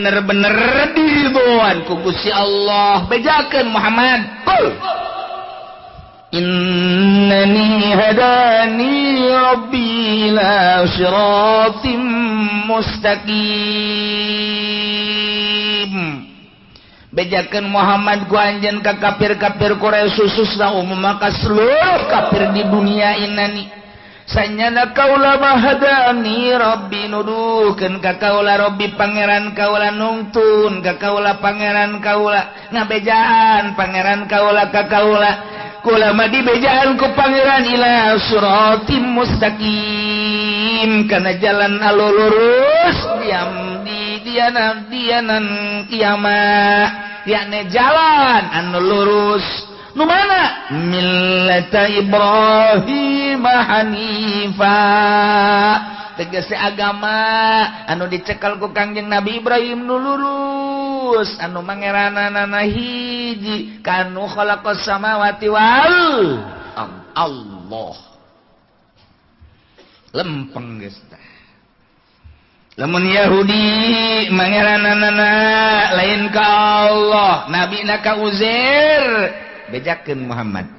Bener-bener diridhoan ku Gusti Allah. Bejakeun Muhammad, qul innani hadani rabbi ila siratim mustaqim. Bejakeun Muhammad ku anjeun ka kafir-kafir Quraisy, khususna umum maka seluruh kafir di dunia, innani sanyana kaula mahadani rabbi, nuduhkeun ka kaula rabbi pangeran kaula, nungtun ka kaula pangeran kaula, ngabejaan pangeran kaula ka kaula. Kula mah dibejaan ku pangeran ila siratim mustaqim, kana jalan anu lurus diam di dianan dianan kiamat, yakni jalan anu lurus nu mana millata Ibrahim hanifa, tegese agama anu dicekal ku Kangjeng Nabi Ibrahim nu lurus, anu mangeranana hiji kanu khalaqas samawati wal Allah. Lempeng geus tah. Lamun Yahudi mangeranana lain ka Allah, nabi ka Uzair, bejakeun Muhammad.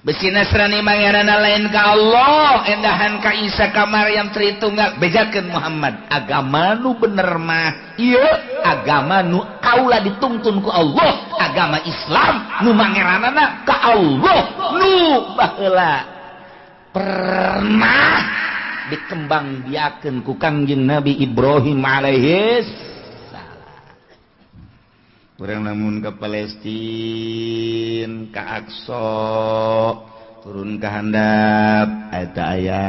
Besi Nasrani mangeranana lain ka Allah, endahan ka Isa ka Maryam Tritunggal, bejakeun Muhammad. Agama nu bener mah ieu agama nu kaula dituntun ku Allah, agama Islam nu mangeranana ka Allah, nu baheula pernah dikembangbiakeun ku Kangjeng Nabi Ibrahim alaihi salam. Urang lamun ke Palestina, ka Aqsa, turun ke handap eta aya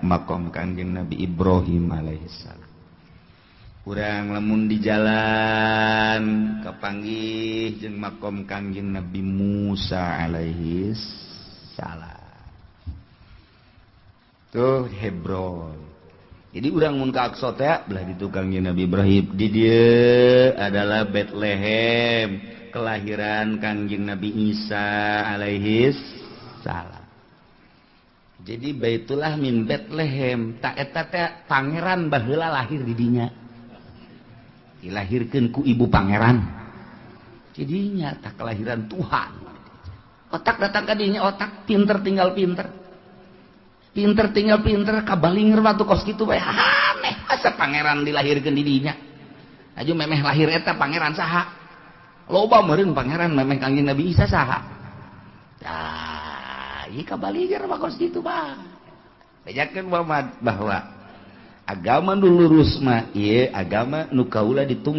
makom Kangjeng Nabi Ibrahim alaihi salam. Urang lamun di jalan kapanggih jeung makom Kangjeng Nabi Musa alaihi salam. Tuh Hebron. Jadi urang mun ka Aqsa teh belah ditu Kangjeng Nabi Ibrahim. Di dieu adalah Bethlehem, kelahiran Kangjeng Nabi Isa alaihi salam. Jadi Baitullah min Bethlehem, tak eta teh pangeran baheula lahir di dinya. Dilahirkeun ku ibu pangeran. Jadinya tak kelahiran Tuhan. Otak datang ka dinya, otak pinter tinggal pinter. Pinter tinggal pinter kabalinger waktu kos kitu bae aneh, asa pangeran dilahirkeun di dinya. Aju memeh lahir eta pangeran saha? Loba meureun pangeran memeh Kangjeng Nabi Isa saha? Tah, ieu kabalinger mah kos kitu mah. Bejakeun Muhammad bahwa agama nu lurus mah ieu agama nu kaula ditungtun